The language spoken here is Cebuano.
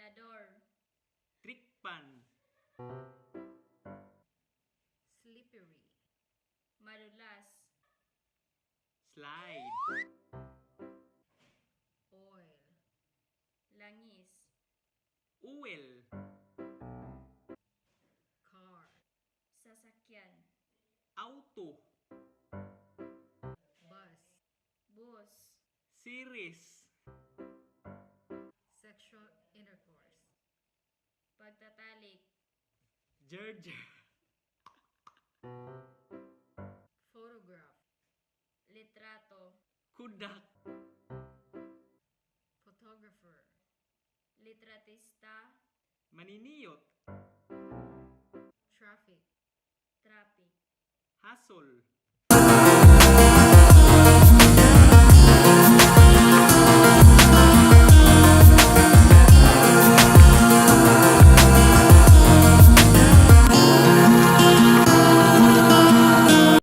Ventilador. Trikpan. Slippery. Madulas. Slide. Oil. Langis. Uwel. Car. Sasakyan. Auto. Bus. Bus. Series. Sexual intercourse. Pagtatalik. Georgia. Photograph. Litrato. Kudak. Photographer. Litratista. Maniniyot. Traffic. Traffic. Hasol.